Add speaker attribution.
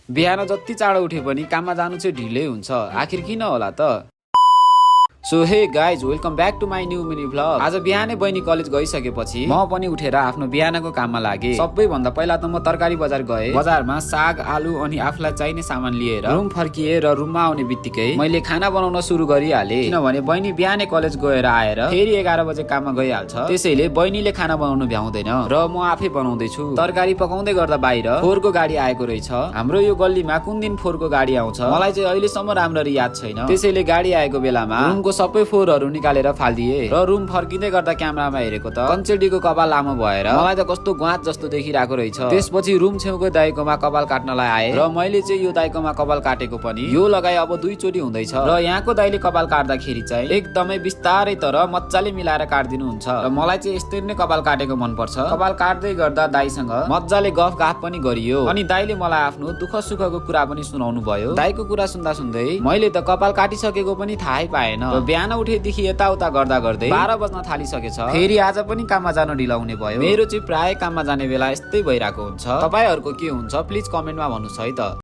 Speaker 1: बिहान जति चाँडो उठे पनि काममा जानु चाहिँ ढिलै हुन्छ। आखिर किन होला त? So hey guys, welcome back to my new mini vlog. आज बिहानै बहिनी कलेज गइसकेपछि म पनि उठेर आफ्नो बिहानको काममा लागे। सबैभन्दा पहिला त म तरकारी बजार गए। बजारमा साग, आलु अनि आफूलाई चाहिने सामान लिएर रुम फर्किए र रुममा आउने बित्तिकै मैले खाना बनाउन सुरु गरिहाले। किनभने बहिनी बिहानै कलेज गएर आएर फेरि 11 बजे काममा गइहाल्छ। त्यसैले बहिनीले खाना बनाउनु भ्याउँदैन र म आफै बनाउँदैछु। तरकारी पकाउँदै गर्दा बाहिर फोहोरको गाडी आएको रहेछ। हाम्रो यो गल्लीमा कुन दिन फोहोरको गाडी आउँछ मलाई चाहिँ अहिलेसम्म राम्ररी याद छैन। त्यसैले गाडी आएको बेलामा रुमको सबै फोहोरहरू निकालेर फाल्दिए र रुम फर्किँदै गर्दा क्यामेरामा हेरेको त कञ्चेडीको कपाल लामो भएर मलाई त कस्तो ग्वाच जस्तो देखिरहेको रहेछ। त्यसपछि रुम छेउको दाइकोमा कपाल काट्नलाई आए र मैले चाहिँ यो दाइकोमा कपाल काटेको पनि यो लगाए अब 2 चोटी हुँदैछ। र यहाँको दाइले कपाल काट्दाखेरि चाहिँ एकदमै बिस्तारै तर मजाले मिलाएर काट्दिनुहुन्छ र मलाई चाहिँ यस्तै नै कपाल काटेको मन पर्छ। कपाल काट्दै गर्दा दाइसँग मजाले गफ पनि गरियो अनि दाइले मलाई आफ्नो दुःख सुखको कुरा पनि सुनाउनु भयो। दाइको कुरा सुन्दा सुन्दै मैले त कपाल काटिसकेको पनि थाहै पाएन। बिहान उठेदेखि यताउता गर्दा गर्दै 12 बज्न थालिसकेछ। फेरि आज पनि काममा जान ढिला हुने भयो। मेरो चाहिँ प्राय काममा जाने बेला यस्तै भइरहेको हुन्छ। तपाईहरुको के हुन्छ प्लिज कमेन्टमा भन्नुस् है त।